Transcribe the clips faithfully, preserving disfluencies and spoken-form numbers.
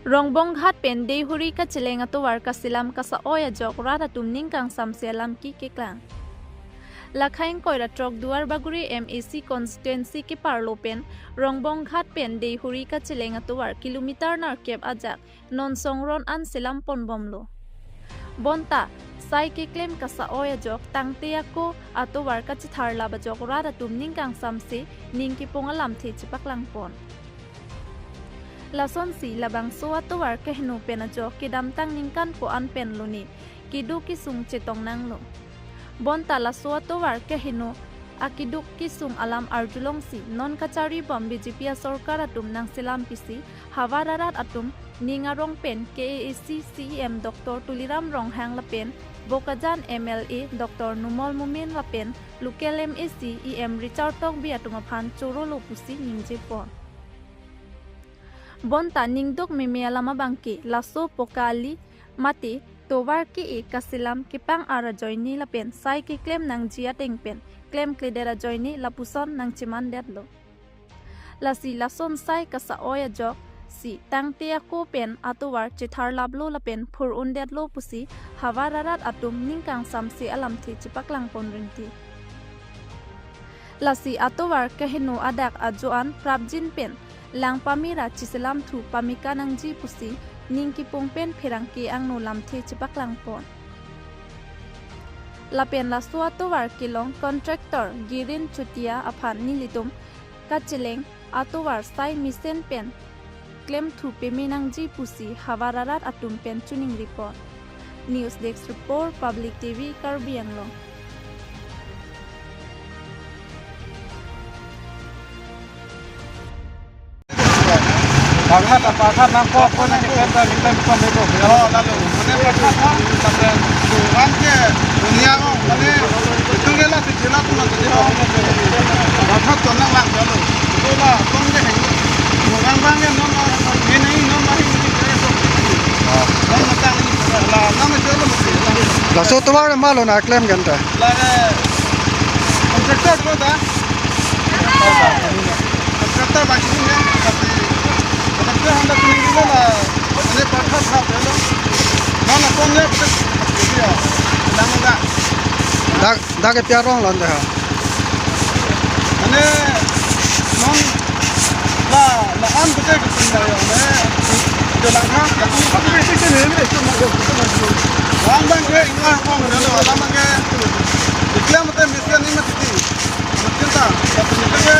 Rongbonghat pen Deihori kacheleng atovar kaselam kasa-oi ajok rat atum ning kangsamse alam keklang. Lakhai ingkoi ra throk Duarbagori M A C constituency keparlo pen Rongbonghat pen Deihori kacheleng atovar kilometer nerkep ajak non songron an selam ponbomlo. Bonta sai keklem kasa-oi ajok tangte ako atovar kachetharlap ajok rat atum ning kangsamse ning kepung alamthe chepaklangpon. Lasonsi labangso atovar keheno pen ajok kedamtang ningkan ko-an pen lone keduk kesung chetong nanglo. Bonta laso atovar keheno akeduk kesung alam arjulongsi non kacharibom B J P asorkar atum nangselam pisi havar arat atum ning arong pen K A A C C E M Doctor Tuliram Ronghang lapen Bokajan M L A Doctor Numal Momin lapen local M A C E M Richard Tokbi atum aphan chorolo pusi ningjepon. Bonta ningduk meme alam abangke laso poka ali mate tovar ke-e kaselam kepang-ar ajoine lapen sai keklem nangji ateng pen klemkledet ajoine lapuson nangchemandetlo. Lasi lason sai kasa-oi ajoksi tangte ako pen atovar chetharlaplo lapen phur-undetlo pusi havar arat atum ning kangsamse alamthe chepaklangpon rinti. Lasi atovar keheno adak ajo-an prapjin pen lang pamera cheselamthu pameka nangji pusi ning kepung pen pherangke angno lamthe chepaklangpon. Lapen laso atovar kelong contractor Girin Chutia aphan nelitum kacheleng atovar sai mesen pen klemthu peme nangji pusi havar arat atum pen choningripon. News Desk Report, Public T V, Karbi Anglong. Parkhat, parkhat nangkok, kok nang klem, klem, klem, klem, klem. Oh, lalu, mane parkhat ha, sampai tuan ke dunia ko, mane itu ke lah, sejela tu nanti dia. Parkhat tu nang lang lalu. Itu lah, tuan ke ini. Orang bang ke non, ini, ini, non, ini, ini, ini. Oh. Non matang ini, lah, nama jual mesti. Laso atovar ma lo nangklem kan ta? Lah, eh, contractor tu ta. Contractor bagi ini ya, tapi contractor hendak kuning dulu lah. Ini parkhat hap ya lo. Mana konnya betul? Iya. Nang enggak. Dak, dak ke pi arong lo ante ha? Mane non la, la-an betul betul ya. Mane jalan ha. Lang bang ke, ina kong dulu, lang bang ke. Iklam betul mesti ni mati. Mungkin ta, tapi ni ke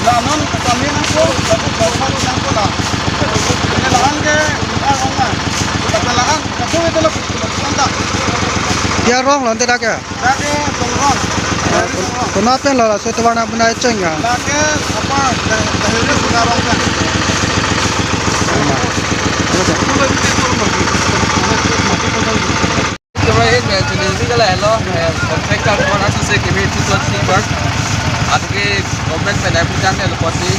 la non kami nangkok, tapi bapak nangkok lah. Ini la-an ke, ah, orang. Tapi la-an, tapi itu lah, bukan ta. Pi arong lo ante dak ke? Dak ke Tongrong. Dari Tongrong. Konat pen lo laso atovar nang puna cheng ya? Dak ke apa, dah, dah ini sudah rong kan. Sama. Terus ya? Itu lagi itu rumah. Atovar ke actually illegal lo, eh, contractor ko na suse kimi two twenty work. Atike government pen application lo pasi.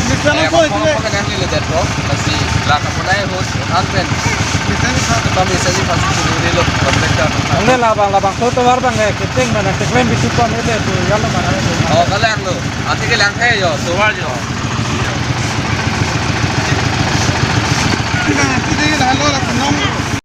Misalnya eh, kok apa, itu apa kan yang nilai detlo, pasi la kamu naik host, han pen. Misalnya satu. Kami seni pasi sini lo contractor. Ante labang, labangso atovar bang, eh, kecheng mana, keklem bisu pon itu, itu, ya lo mana itu. Oh, kalang lo. Atike lang he yo, atovar yo. Kita, kita lah lo lah kenong.